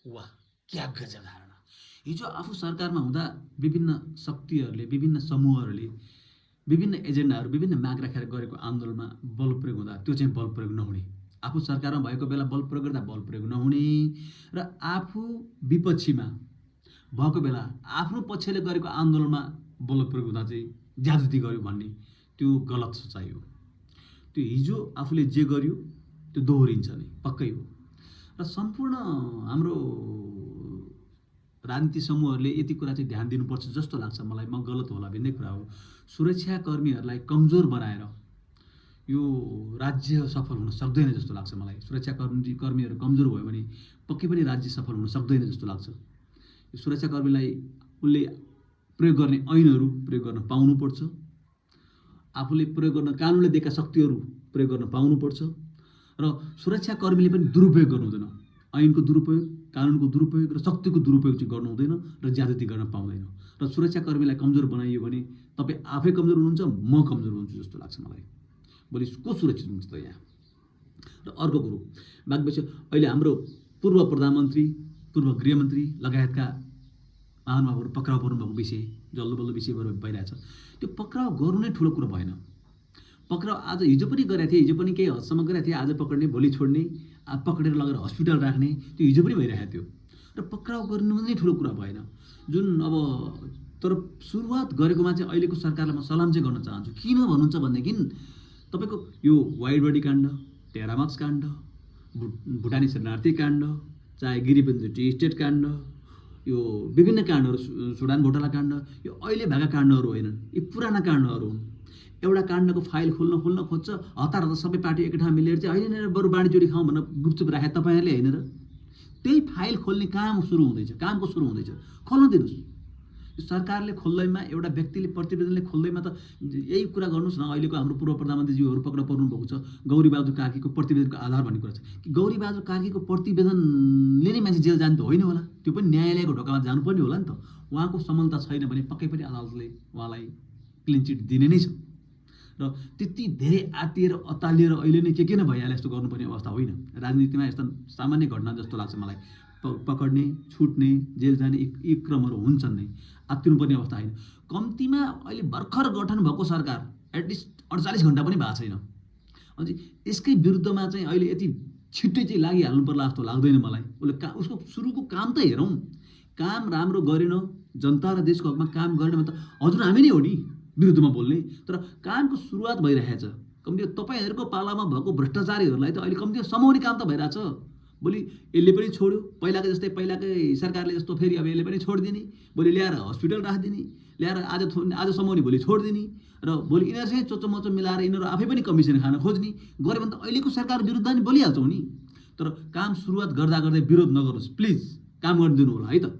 वाह, क्या गजब धारणा! हिजो आफू सरकारमा हुँदा विभिन्न शक्तिहरूले, विभिन्न समूहहरूले, विभिन्न एजेन्डाहरू, विभिन्न माग राखेर गरेको आन्दोलनमा बल प्रयोग हुँदा त्यो चाहिँ बल प्रयोग नहुने। आफू सरकारमा भएको बेला बल प्रयोग गर्दा बल प्रयोग नहुने र आफू विपक्षीमा भएको बेला आफ्नो पक्षले गरेको आन्दोलनमा बल प्रयोग हुँदा चाहिँ ज्यादती गर्यो भन्ने त्यो गलत सोचाइ हो। त्यो हिजो आफूले जे गर्यो त्यो दोहोरिन्छ नै, पक्कै हो। र सम्पूर्ण हाम्रो राजनीति समूहहरूले यति कुरा चाहिँ ध्यान दिनुपर्छ जस्तो लाग्छ मलाई। म गलत होला भन्ने कुरा हो। सुरक्षाकर्मीहरूलाई कमजोर बनाएर यो राज्य सफल हुन सक्दैन जस्तो लाग्छ मलाई। सुरक्षाकर्मीहरू कमजोर भयो भने पक्कै पनि राज्य सफल हुन सक्दैन जस्तो लाग्छ। यो सुरक्षाकर्मीलाई उसले प्रयोग गर्ने ऐनहरू प्रयोग गर्न पाउनुपर्छ। आफूले प्रयोग गर्न कानुनले दिएका शक्तिहरू प्रयोग गर्न पाउनुपर्छ र सुरक्षाकर्मीले पनि दुरुपयोग गर्नु हुँदैन। ऐनको दुरुपयोग, कानुनको दुरुपयोग र शक्तिको दुरुपयोग चाहिँ गर्नु हुँदैन र ज्यादती गर्न पाउँदैन। र सुरक्षाकर्मीलाई कमजोर बनाइयो भने तपाईँ आफै कमजोर हुनुहुन्छ, म कमजोर हुन्छु जस्तो लाग्छ मलाई। भोलि को सुरक्षित हुन्छ त यहाँ? र अर्को कुरो बागबेसी अहिले हाम्रो पूर्व प्रधानमन्त्री, पूर्व गृहमन्त्री लगायतका महानुभावहरू पक्राउ पर्नुभएको विषय जल्दो बल्दो विषय भइरहेछ। त्यो पक्राउ गर्नु नै ठुलो कुरो भएन। पक्राउ आज हिजो पनि गरेको थिए, हिजो पनि केही हदसम्म गरेको थिए। आज पक्ड्ने, भोलि छोड्ने, पक्रेर लगेर हस्पिटल राख्ने, त्यो हिजो पनि भइरहेको थियो। र पक्राउ गर्नु नै ठुलो कुरा भएन जुन अब। तर सुरुवात गरेकोमा चाहिँ अहिलेको सरकारलाई म सलाम चाहिँ गर्न चाहन्छु। किन भन्नुहुन्छ भनेदेखि तपाईँको यो वाइड बडी काण्ड, टेरामक्स काण्ड, भुटानी शरणार्थी काण्ड, चाहे गिरिबन्धु टी स्टेट काण्ड, यो विभिन्न काण्डहरू, सुडान घोटाला काण्ड, यो अहिले भएका काण्डहरू होइनन्, यी पुराना काण्डहरू हुन्। एउटा काण्डको फाइल खोल्न खोज्छ, हतार सबै पार्टी एकै ठाउँ मिलेर चाहिँ होइन बरु बाँडीचुडी खाउँ भनेर गुपचुप राखे तपाईँहरूले होइन र? त्यही फाइल खोल्ने कामको सुरु हुँदैछ। खोल्न दिनुहोस्। सरकारले खोल्दैमा, एउटा व्यक्तिले प्रतिवेदनले खोल्दैमा त यही कुरा गर्नुहोस् न। अहिलेको हाम्रो पूर्व प्रधानमन्त्रीज्यूहरू पक्रा पर्नुभएको छ। गौरीबहादुर कार्कीको प्रतिवेदनको आधार भन्ने कुरा छ कि गौरीबहादुर कार्कीको प्रतिवेदनले नै मान्छे जेल जानु त होइन होला, त्यो पनि न्यायालयको ढोकामा जानुपर्ने होला नि त। उहाँको समानता छैन भने पक्कै पनि अदालतले उहाँलाई क्लिन चिट दिने नै छ। र त्यति धेरै आत्तिएर अतालिएर अहिले नै के नै भइहाल्यो यस्तो गर्नुपर्ने अवस्था होइन। राजनीतिमा यस्ता सामान्य घटना जस्तो लाग्छ मलाई। पकड्ने, छुट्ने, जेल जाने यी क्रमहरू हुन्छन् नै, आत्तिनुपर्ने अवस्था होइन। कम्तीमा अहिले भर्खर गठन भएको सरकार एटलिस्ट 48 घन्टा पनि भएको छैन। अनि यसकै विरुद्धमा चाहिँ अहिले यति छिट्टै चाहिँ लागिहाल्नु पर्ला जस्तो लाग्दैन मलाई। उसको सुरुको काम त हेरौँ। काम राम्रो गरेन, जनता र देशको हकमा काम गरेन भने त हजुर हामी नै हो नि विरुद्धमा बोल्ने। तर कामको सुरुवात भइरहेछ। कम्ती तपाईँहरूको पालामा भएको भ्रष्टाचारीहरूलाई त अहिले कम्ती समाउने काम त भइरहेछ। भोलि यसले पनि छोड्यो, पहिलाकै जस्तै, पहिलाकै सरकारले जस्तो फेरि अब यसले पनि छोडिदिने, भोलि ल्याएर हस्पिटल राखिदिने, ल्याएर आज समाउने, भोलि छोडिदिने, र भोलि यिनीहरूसँग चोचो मिलाएर यिनीहरू आफै पनि कमिसन खान खोज्ने गऱ्यो भने त अहिलेको सरकार विरुद्ध नि बोलिहाल्छौँ नि। तर काम सुरुवात गर्दा विरोध नगर्नुहोस् प्लिज। काम गरिदिनु होला है त।